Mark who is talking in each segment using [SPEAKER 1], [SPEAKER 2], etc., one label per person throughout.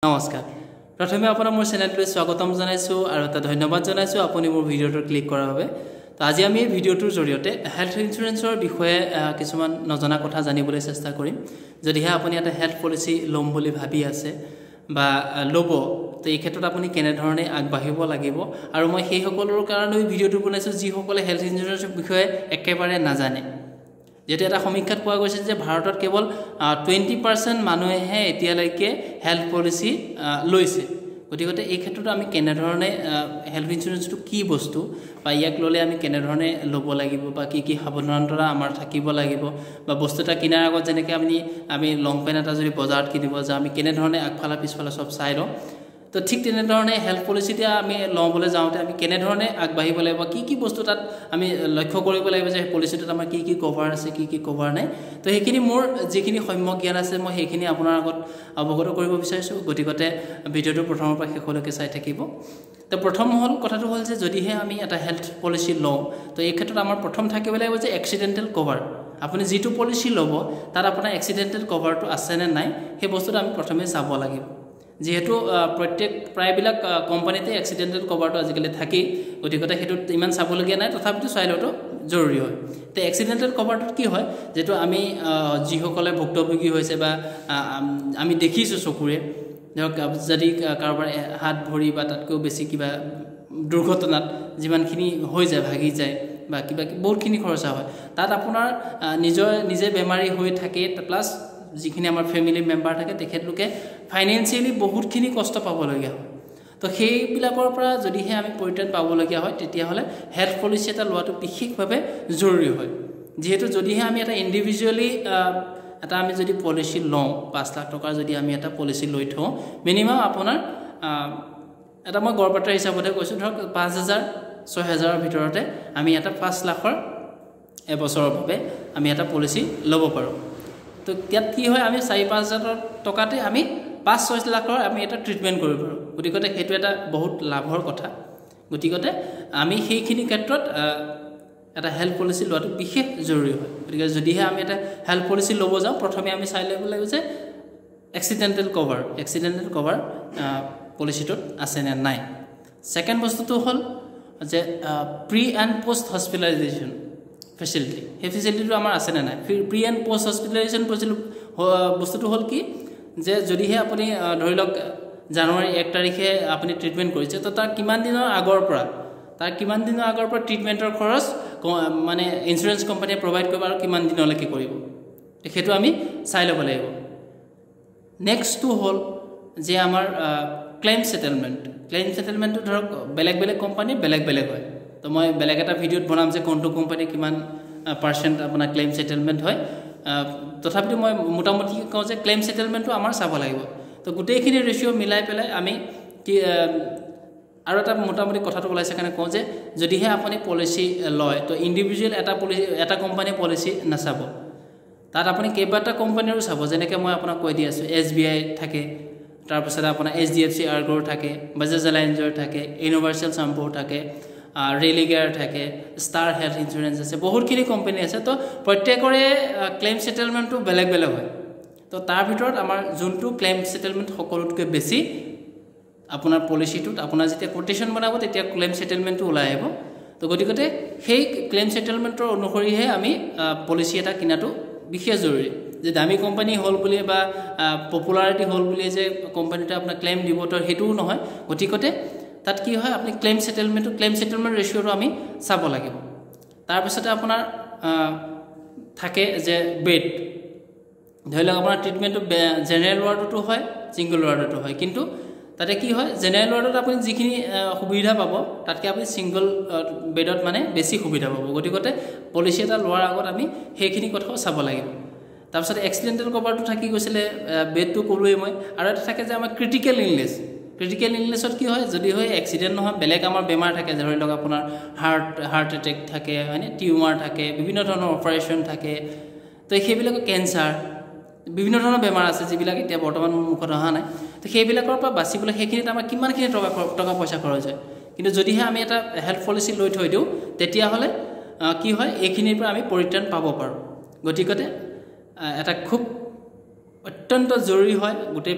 [SPEAKER 1] নমস্কাৰ, প্ৰথমে আপোনাক মোৰ চেনেলটোলৈ স্বাগতম জনাইছোঁ আৰু এটা ধন্যবাদ জনাইছোঁ আপুনি মোৰ ভিডিঅ'টো ক্লিক কৰাৰ বাবে। তো আজি আমি এই ভিডিঅ'টোৰ জৰিয়তে হেল্থ ইঞ্চুৰেঞ্চৰ বিষয়ে কিছুমান নজনা কথা জানিবলৈ চেষ্টা কৰিম। যদিহে আপুনি এটা হেল্থ পলিচি ল'ম বুলি ভাবি আছে বা ল'ব, তো এই ক্ষেত্ৰত আপুনি কেনেধৰণে আগবাঢ়িব লাগিব। আৰু মই সেইসকলৰ কাৰণেও ভিডিঅ'টো বনাইছোঁ যিসকলে হেল্থ ইঞ্চুৰেঞ্চৰ বিষয়ে একেবাৰে নাজানে। যিহেতু এটা সমীক্ষাত পোৱা গৈছে যে ভাৰতত কেৱল 20% মানুহেহে এতিয়ালৈকে হেল্থ পলিচি লৈছে। গতিকে এই ক্ষেত্ৰত আমি কেনেধৰণে হেল্থ ইঞ্চুৰেঞ্চটো কি বস্তু বা ইয়াক ল'লে আমি কেনেধৰণে ল'ব লাগিব বা কি কি সাৱধানতা আমাৰ থাকিব লাগিব, বা বস্তু এটা কিনাৰ আগত যেনেকৈ আমি লং পেণ্ট এটা যদি বজাৰত কিনিব যাওঁ আমি কেনেধৰণে আগফালে পিছফালে চব চাই লওঁ, তো ঠিক তেনেধৰণে হেল্থ পলিচিতে আমি ল'বলৈ যাওঁতে আমি কেনেধৰণে আগবাঢ়িব লাগিব, কি কি বস্তু তাত আমি লক্ষ্য কৰিব লাগিব যে সেই পলিচিটোত আমাৰ কি কি কভাৰ আছে, কি কি কভাৰ নাই। তো সেইখিনি মোৰ যিখিনি সম্যক জ্ঞান আছে মই সেইখিনি আপোনাৰ আগত অৱগত কৰিব বিচাৰিছোঁ। গতিকতে ভিডিঅ'টো প্ৰথমৰ পৰা শেষলৈকে চাই থাকিব। তো প্ৰথম হ'ল কথাটো হ'ল যে যদিহে আমি এটা হেল্থ পলিচি লওঁ, তো এই ক্ষেত্ৰত আমাৰ প্ৰথম থাকিব লাগিব যে এক্সিডেণ্টেল কভাৰ। আপুনি যিটো পলিচি ল'ব তাত আপোনাৰ এক্সিডেণ্টেল কভাৰটো আছেনে নাই সেই বস্তুটো আমি প্ৰথমে চাব লাগিব। যিহেতু প্ৰত্যেক প্ৰায়বিলাক কোম্পানীতে এক্সিডেণ্টেল কভাৰটো আজিকালি থাকেই, গতিকে সেইটোত ইমান চাবলগীয়া নাই, তথাপিতো চাই লোৱাটো জৰুৰী হয়। তো এক্সিডেণ্টেল কভাৰটোত কি হয়, যিটো আমি যিসকলে ভুক্তভোগী হৈছে বা আমি দেখিছোঁ চকুৰে, ধৰক যদি কাৰোবাৰ হাত ভৰি বা তাতকৈও বেছি কিবা দুৰ্ঘটনাত যিমানখিনি হৈ যায়, ভাগি যায় বা কিবা বহুতখিনি খৰচা হয়, তাত আপোনাৰ নিজৰ নিজে বেমাৰী হৈ থাকে, প্লাছ যিখিনি আমাৰ ফেমিলি মেম্বাৰ থাকে তেখেতলোকে ফাইনেন্সিয়েলি বহুতখিনি কষ্ট পাবলগীয়া হয়। তো সেইবিলাকৰ পৰা যদিহে আমি পৰিত্ৰাণ পাবলগীয়া হয় তেতিয়াহ'লে হেল্থ পলিচি এটা লোৱাটো বিশেষভাৱে জৰুৰী হয়। যিহেতু যদিহে আমি এটা ইণ্ডিভিজুৱেলি এটা আমি যদি পলিচি লওঁ, 5 লাখ টকাৰ যদি আমি এটা পলিচি লৈ থওঁ, মিনিমাম আপোনাৰ এটা মই গড়পাত্ৰা হিচাপতহে কৈছোঁ, ধৰক 5,000 6,000ৰ ভিতৰতে আমি এটা 5 লাখৰ এবছৰৰ বাবে আমি এটা পলিচি ল'ব পাৰোঁ। তো ইয়াত কি হয়, আমি 4-5 হাজাৰ টকাতে আমি 5-6 লাখৰ আমি এটা ট্ৰিটমেণ্ট কৰিব পাৰোঁ। গতিকে সেইটো এটা বহুত লাভৰ কথা। গতিকে আমি সেইখিনি ক্ষেত্ৰত এটা হেল্থ পলিচি লোৱাটো বিশেষ জৰুৰী হয়। গতিকে যদিহে আমি এটা হেল্থ পলিচি ল'ব যাওঁ, প্ৰথমে আমি চাই ল'ব লাগিব যে এক্সিডেণ্টেল কভাৰ পলিচিটোত আছেনে নাই। ছেকেণ্ড বস্তুটো হ'ল যে pre and post hospitalization facility, সেই ফেচিলিটিটো আমাৰ আছেনে নাই। প্ৰি এণ্ড পষ্ট হস্পিটেলাইজেশ্যন বস্তুটো হ'ল কি যে যদিহে আপুনি ধৰি লওক জানুৱাৰী 1 তাৰিখে আপুনি ট্ৰিটমেণ্ট কৰিছে, তো তাৰ কিমান দিনৰ আগৰ পৰা ট্ৰিটমেণ্টৰ খৰচ মানে ইঞ্চুৰেঞ্চ কোম্পানীয়ে প্ৰভাইড কৰিব আৰু কিমান দিনলৈকে কৰিব, সেইটো আমি চাই ল'ব লাগিব। নেক্সটটো হ'ল যে আমাৰ ক্লেইম ছেটেলমেণ্ট। ক্লেইম ছেটেলমেণ্টটো ধৰক বেলেগ বেলেগ কোম্পানী বেলেগ বেলেগ হয়। তো মই বেলেগ এটা ভিডিঅ'ত বনাম যে কোনটো কোম্পানী কিমান পাৰ্চেণ্ট আপোনাৰ ক্লেইম ছেটেলমেণ্ট হয়। তথাপিতো মই মোটামুটি কওঁ যে ক্লেইম ছেটেলমেণ্টটো আমাৰ চাব লাগিব। তো গোটেইখিনি ৰেচিঅ' মিলাই পেলাই আমি কি আৰু এটা মোটামুটি কথাটো ওলাইছে কাৰণে কওঁ যে যদিহে আপুনি পলিচি লয়, তো ইণ্ডিভিজুৱেল এটা পলিচি এটা কোম্পানীৰ পলিচি নাচাব, তাত আপুনি কেইবাটা কোম্পানীৰো চাব। যেনেকৈ মই আপোনাক কৈ দি আছোঁ, SBI থাকে, তাৰপিছতে আপোনাৰ HDFC আৰ্গৰ থাকে, বাজাজ এলায়েন্সৰ থাকে, ইউনিভাৰ্চেল চাম্পোৰ থাকে, ৰেলিগেয়াৰ থাকে, ষ্টাৰ হেল্থ ইঞ্চুৰেঞ্চ আছে, বহুতখিনি কোম্পানী আছে। তো প্ৰত্যেকৰে ক্লেইম ছেটেলমেণ্টটো বেলেগ বেলেগ হয়। তো তাৰ ভিতৰত আমাৰ যোনটো ক্লেইম ছেটেলমেণ্ট সকলোতকৈ বেছি আপোনাৰ পলিচিটোত আপোনাৰ যেতিয়া কোটেশ্যন বনাব তেতিয়া ক্লেইম ছেটেলমেণ্টটো ওলাই আহিব। তো গতিকে সেই ক্লেইম ছেটেলমেণ্টৰ অনুসৰিহে আমি পলিচি এটা কিনাটো বিশেষ জৰুৰী। যে দামী কোম্পানী হ'ল বুলিয়ে বা পপুলাৰিটি হ'ল বুলিয়ে যে কোম্পানীটোৱে আপোনাক ক্লেইম দিব, তো সেইটোও নহয়। গতিকে তাত কি হয়, আপুনি ক্লেইম ছেটেলমেণ্ট ৰেচিঅ'টো আমি চাব লাগিব। তাৰপিছতে আপোনাৰ থাকে যে বেড, ধৰি লওক আপোনাৰ ট্ৰিটমেণ্টটো জেনেৰেল ৱাৰ্ডতো হয়, ছিংগল ৱাৰ্ডতো হয়, কিন্তু তাতে কি হয়, জেনেৰেল ৱাৰ্ডত আপুনি যিখিনি সুবিধা পাব তাতকৈ আপুনি ছিংগল বেডত মানে বেছি সুবিধা পাব। গতিকে পলিচি এটা লোৱাৰ আগত আমি সেইখিনি কথাও চাব লাগিব। তাৰপিছত এক্সিডেণ্টেল কভাৰটো থাকি গৈছিলে, বেডটো ক'লোৱেই মই। আৰু এটা থাকে যে আমাৰ ক্ৰিটিকেল ইলনেছ। ক্ৰিটিকেল ইলনেছত কি হয়, যদি হয় এক্সিডেণ্ট নহয় বেলেগ আমাৰ বেমাৰ থাকে, ধৰি লওক আপোনাৰ হাৰ্ট এটেক থাকে, হয়নে, টিউমাৰ থাকে, বিভিন্ন ধৰণৰ অপাৰেশ্যন থাকে, তো সেইবিলাকৰ কেঞ্চাৰ, বিভিন্ন ধৰণৰ বেমাৰ আছে যিবিলাক এতিয়া বৰ্তমান মুখত অহা নাই। তো সেইবিলাকৰ পৰা বাচিবলৈ সেইখিনিত আমাৰ কিমানখিনি টকা পইচা খৰচ হয়। কিন্তু যদিহে আমি এটা হেল্থ পলিচি লৈ থৈ দিওঁ তেতিয়াহ'লে কি হয়, এইখিনিৰ পৰা আমি পৰিত্ৰাণ পাব পাৰোঁ। গতিকে এটা খুব অত্যন্ত জৰুৰী হয়, গোটেই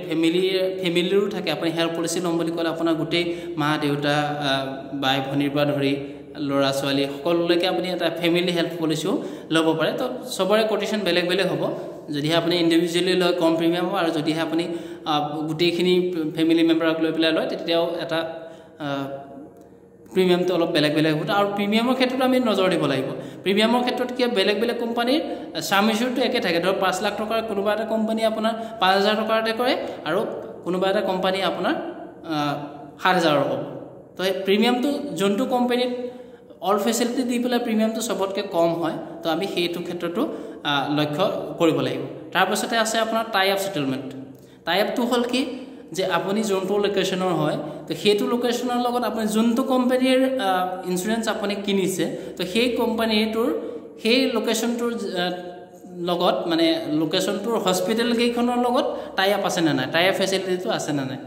[SPEAKER 1] ফেমিলিৰো থাকে। আপুনি হেল্থ পলিচি ল'ম বুলি ক'লে আপোনাৰ গোটেই মা দেউতা, বাই ভনীৰ পৰা ধৰি ল'ৰা ছোৱালী সকলোলৈকে আপুনি এটা ফেমিলি হেল্থ পলিচিও ল'ব পাৰে। তো চবৰে কোটেশ্যন বেলেগ বেলেগ হ'ব। যদিহে আপুনি ইণ্ডিভিজুৱেলি লয়, কম প্ৰিমিয়াম হ'ব, আৰু যদিহে আপুনি গোটেইখিনি ফেমিলি মেম্বাৰক লৈ পেলাই লয়, তেতিয়াও এটা প্ৰিমিয়ামটো অলপ বেলেগ বেলেগ হ'ব। আৰু প্ৰিমিয়ামৰ ক্ষেত্ৰতো আমি নজৰ দিব লাগিব। প্ৰিমিয়ামৰ ক্ষেত্ৰত কি, বেলেগ বেলেগ কোম্পানীৰ চাম ইছ্যুটো একে থাকে। ধৰক 5 লাখ টকাৰ কোনোবা এটা কোম্পানী আপোনাৰ 5000 টকাতে কৰে আৰু কোনোবা এটা কোম্পানী আপোনাৰ 7000ৰ হ'ব। তো সেই প্ৰিমিয়ামটো যোনটো কোম্পানীত অল ফেচিলিটি দি পেলাই প্ৰিমিয়ামটো চবতকৈ কম হয়, তো আমি সেইটো ক্ষেত্ৰতো লক্ষ্য কৰিব লাগিব। তাৰপাছতে আছে আপোনাৰ টাই আপ ছেটেলমেণ্ট। টাই আপটো হ'ল কি যে আপুনি যোনটো লোকেশ্যনৰ হয়, তো সেইটো লোকেশ্যনৰ লগত আপুনি যোনটো কোম্পানীৰ ইঞ্চুৰেঞ্চ আপুনি কিনিছে, তো সেই কোম্পানীটোৰ সেই লোকেশ্যনটোৰ লগত, মানে লোকেশ্যনটোৰ হস্পিটেল কেইখনৰ লগত টাই আপ আছেনে নাই, টাই আপ ফেচিলিটিটো আছেনে নাই।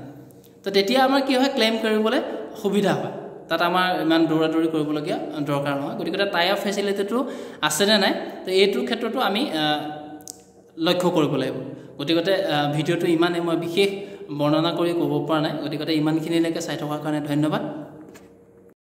[SPEAKER 1] তো তেতিয়া আমাৰ কি হয়, ক্লেইম কৰিবলৈ সুবিধা হয়, তাত আমাৰ ইমান দৌৰা দৌৰি কৰিবলগীয়া দৰকাৰ নহয়। গতিকে টাই আপ ফেচিলিটিটো আছেনে নাই, তো এইটোৰ ক্ষেত্ৰতো আমি লক্ষ্য কৰিব লাগিব। গতিকে ভিডিঅ'টো ইমানেই, মই বিশেষ বৰ্ণনা কৰি ক'ব পৰা নাই। গতিকে ইমানখিনিলৈকে চাই থকাৰ কাৰণে ধন্যবাদ।